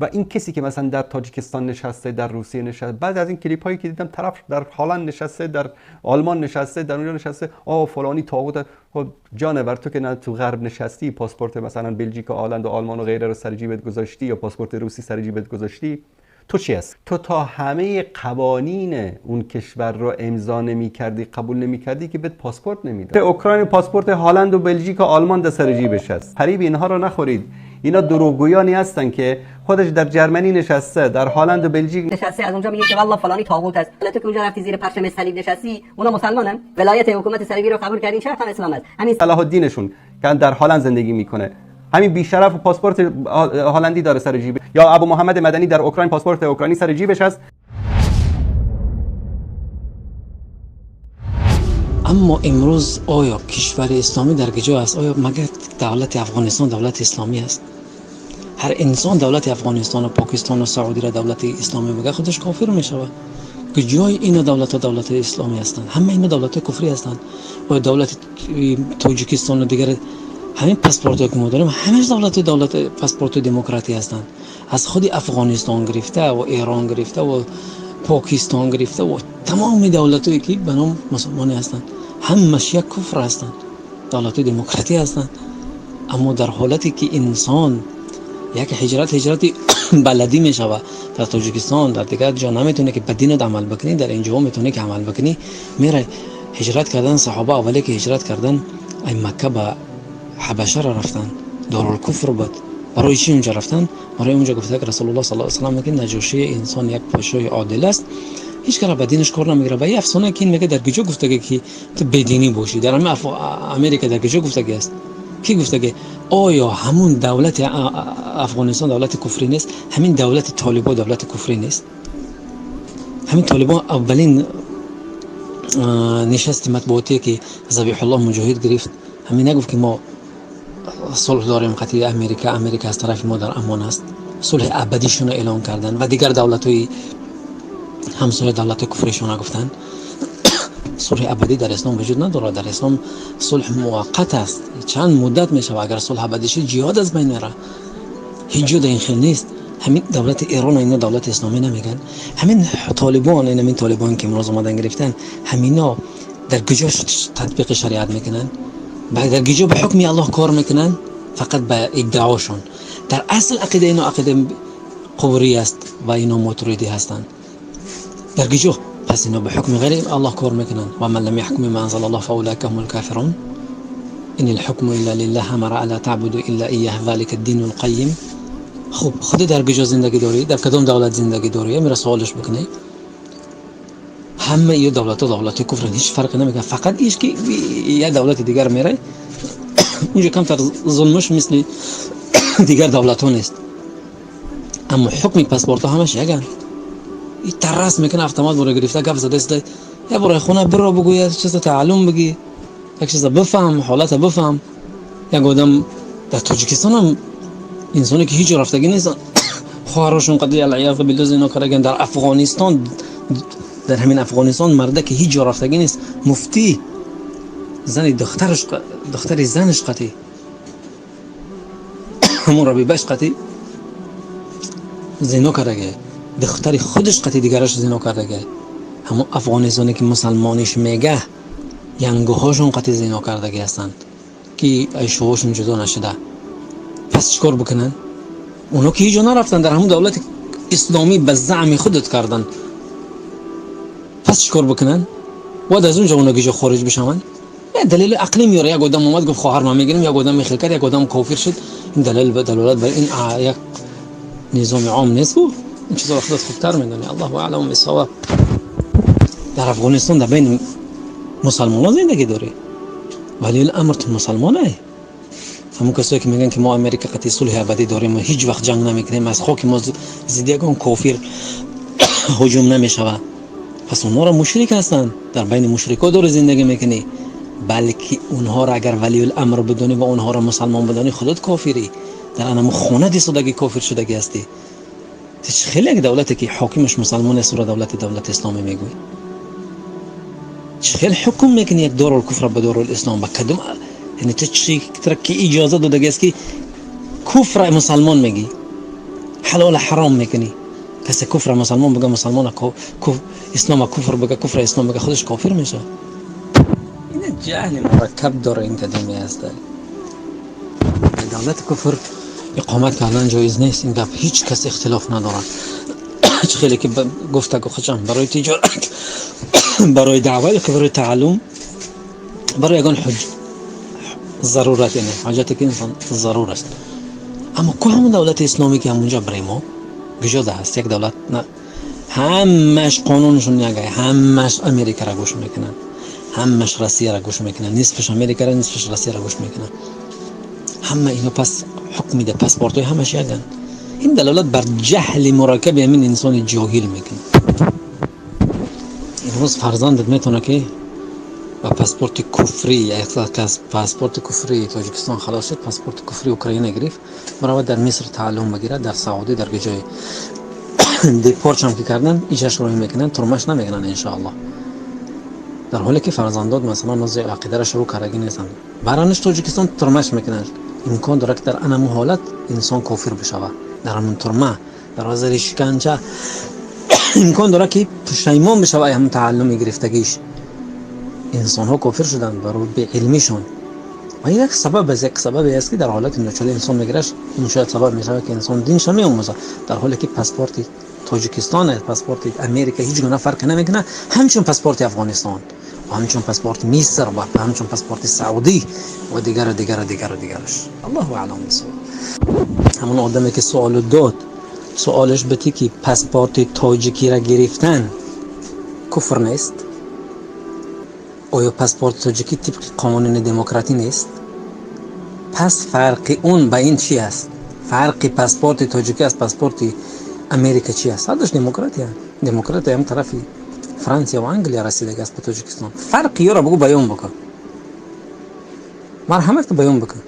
و این کسی که مثلا در تاجیکستان نشسته، در روسیه نشسته، بعد از این کلیپ هایی که دیدم طرف در هلند نشسته، در آلمان نشسته، در اونجا نشسته، آه فلانی طاغوت. خب جانور، تو که نه تو غرب نشستی، پاسپورت مثلا بلژیک و هلند و آلمان و غیره رو سر جیبت گذاشتی یا پاسپورت روسی سر جیبت گذاشتی، تو چی هست؟ تو تا همه قوانین اون کشور رو امضا نمی‌کردی، قبول نمی‌کردی که بهت پاسپورت نمیداد. اوکراین پاسپورت هلند و بلژیک و آلمان در سر جیبش هست. فریب اینها رو نخورید. اینا دروغگویانی هستن که خودش در جرمنی نشسته، در هلند و بلژیک نشسته، از اونجا میگه که والله فلانی طاغوت است. تو که اونجا رفتی زیر پرچم صلیب نشستی، اونا مسلمانن، ولایت حکومت صلیبی رو قبول کردین، چرا هم اسلام است؟ همین صلاح الدینشون که در هلند زندگی میکنه، همین بیشرف پاسپورت هلندی داره سر جیب، یا ابو محمد مدنی در اوکراین پاسپورت اوکراینی سر جیبش هست. اما امروز آیا کشور اسلامی در کجا است؟ آیا مگر دولت افغانستان دولت اسلامی است؟ هر انسان دولت افغانستان و پاکستان و سعودی را دولت اسلامی بگه خودش کافر می شود. که جای این دولت ها دولت اسلامی هستند، همه این دولت های کفری هستند. و دولت تاجیکستان و دیگر همین پاسپورت که ما داریم همش دولت پاسپورت دموکراتی هستند. از خود افغانستان گرفته و ایران گرفته و پاکستان گرفته و تمام دولت‌هایی که به نام مسلمانی هستند همش یک کفر هستند، دولت دموکراتی هستند. اما در حالتی که انسان یک هجرت بلدی می شود در تاجیکستان، در دیگر جا نمیتونه که به دینت عمل بکنی، در اینجا میتونه که عمل بکنی. میره هجرت کردن، صحابه اولی که هجرت کردن ای مکه به حبشه را رفتن، دارالکفر بود. برای چی اونجا رفتن؟ برای اونجا گفته که رسول الله صلی الله علیه و سلم که نجاشی انسان یک پادشاه عادل است، هیچ کس به دینش کار نمیگیره. و یه افسانه که این میگه در کجا گفته که تو بدینی باشی؟ در امریکا در کجا گفته است؟ کی گفته که آیا همون دولت افغانستان دولت کفری نیست؟ همین دولت طالبان دولت کفری نیست؟ همین طالبان اولین نشست مطبوعاتی که ذبیح الله مجاهد گرفت، همین نگفت که ما صلح داریم قطعی امریکا، امریکا از طرف ما در امان است، صلح ابدیشون رو اعلام کردن و دیگر دولت‌های همسایه دولت کفریشون گفتن. صلح ابدی در اسلام وجود نداره. در اسلام صلح موقت است، چند مدت میشه. اگر صلح ابدی شد جهاد از بین میره. هیچ جا این خیلی نیست. همین دولت ایران اینا دولت اسلامی نمیگن. همین طالبان، این همین طالبان که امروز اومدن گرفتن، همینا در کجا تطبیق شریعت میکنن؟ در کجا به حکم الله کار میکنن؟ فقط به ادعاشون. در اصل عقیده اینا عقیده قبوری است و اینا ماتریدی هستند. در کجا؟ پس اینا به حکم غیر الله کار میکنن. و من لم يحكم بما انزل الله فاولئك هم الكافرون. ان الحكم الا لله امر الا تعبدوا الا اياه ذلك الدين القيم. خب خود در کجا زندگی داری؟ در کدام دولت زندگی داری؟ میره سوالش بکنی. همه یه دولت دولت کفر، هیچ فرقی نمیکنه. فقط ایش که یه دولت دیگر میره اونجا کمتر ظلمش مثل دیگر دولت ها نیست. اما حکم پاسپورت همش یکن. این ترس میکنه اتومات برو گرفته گپ زده است. یا برای خونه برو بگو، یه چیز تعلم بگی، یک چیز بفهم، حالت بفهم. یک آدم در تاجیکستان هم انسانی که هیچ رفتگی نیست، خواهرشون قد العیاذ بالله زنا کردن. در افغانستان، در همین افغانستان مرده که هیچ جا رفتگی نیست، مفتی زن دخترش، دختر زنش قطعی همون ربیبش قطعی زنا کرده، دختر خودش قطعی دیگرش زنا کرده. همون افغانستانی که مسلمانیش میگه ینگوهاشون قطعی زنا کرده هستند که ایشوهاشون جدا نشده. پس چیکار بکنن؟ اونا که هیچ جا نرفتن، در همون دولت اسلامی به زعم خودت کردن. پس چیکار بکنن؟ باید از اونجا اونا گیجا خارج بشون. یه دلیل عقلی میاره. یک آدم اومد گفت خواهر من میگیرم، یک آدم میخل کرد، یک آدم کافر شد. این دلیل به دلالت بر این یک نظام عام نیست. بود این چیزا خودت خوبتر میدونی. الله اعلم بالصواب. در افغانستان در بین مسلمان زندگی داری، ولی الامر تو مسلمانه. همون کسایی که میگن که ما امریکا قطعی صلح ابدی داریم و هیچ وقت جنگ نمیکنیم، از خاک ما ضد یگان کافر هجوم نمیشود، پس اونها را مشرک هستند. در بین مشرکا دور زندگی میکنی، بلکه اونها را اگر ولی الامر بدونی و اونها را مسلمان بدونی خودت کافری. در انم خونه دیسودگی کافر شدگی هستی. خیلی یک دولتی که حاکمش مسلمان است را دولت اسلامی میگوی. خیلی حکم میکنی یک دارالکفر به دارالاسلام. به کدوم یعنی تو چی که اجازه دادگی است که کفر مسلمان میگی؟ Ҳалол ҳаром мекунӣ. Касе куфра мусалмон бага, мусалмона ислома куфр бага, куфра ислом бага, худаш кофир мешавад. Ин ҷаҳли мураккаб дора, ин кадоме аст. Давлати куфр иқомат кардан ҷоиз нест, ин гап ҳеҷ кас ихтилоф надорад. Чӣ хеле ки гуфта худшам, барои тиҷорат, барои даъва ё ки барои тааллум, барои ягон ҳуҷ зарурат, яъне ҳоҷате ки инсон зарур аст. Аммо ку ҳамон давлати исломӣ, ки ҳамунҷо барои мо гуҷода ҳаст? Як давлат на, ҳамаш қонуншон ягай, ҳамаш Америкаро гӯш мекунанд, ҳамаш Россияро гӯш мекунанд, нисфаш Америкаро, нисфаш Россияро гӯш мекунанд. Ҳама ино пас ҳукм мида, паспортҳои ҳамаш яганд. Ин далолат бар ҷаҳли мураккаби ҳамин инсони ҷоҳил мекунад. Имрӯз фарзандат метавонад, ки ба паспорти куфрӣ, кас паспорти куфрии Тоҷикистон халос шуд, паспорти куфрии Украина гирифт, баравад, дар Миср тааллум бигирад, дар Саудӣ, дар ҷое депортшам ки кардан, ичаш роҳӣ мекунанд, турмаш намекунанд, иншоаллоҳ. Дар ҳоле ки фарзандот, масалан, нози ақидаро шурӯъ кардагӣ нестанд, баранаш Тоҷикистон, турмаш мекунанд. Имкон дорад, ки дар анаму ҳолат инсон кофир бишавад, дар ҳамун турма, дар вазари шиканҷа имкон дорад, ки пушаймон бишавад ҳамун тааллуми гирифтагиш. Инсонҳо кофир шуданд барои беилмишон ва ин як сабаб аст, як сабабе аст, ки дар ҳолати ночорӣ инсон мегираш. Ин шояд сабаб мешавад, ки инсон динша меомӯзад, дар ҳоле ки паспорти Тоҷикистон, паспорти Америка ҳеҷ гуна фарқе намекунад, ҳамчун паспорти Афғонистон ва ҳамчун паспорти Миср ва ҳамчун паспорти Саудӣ ва дигару дигару дигару дигараш. Аллоҳу аълам бисавоб. Ҳамон одаме ки суолу дод, суолаш бити, ки паспорти тоҷикиро гирифтан куфр нест? Оё паспорти тоҷикӣ тибқи қонуни демократӣ нест? Пас фарқи он ба ин чи аст? Фарқи паспорти тоҷикӣ аз паспорти Америка чи аст? Ҳардуш демократия. Демократия ҳам тарафи Франсия ва Англия расидаги аст ба Тоҷикистон. Фарқи ёро бугӯ, баён бикун, марҳамат, ки баён бикун.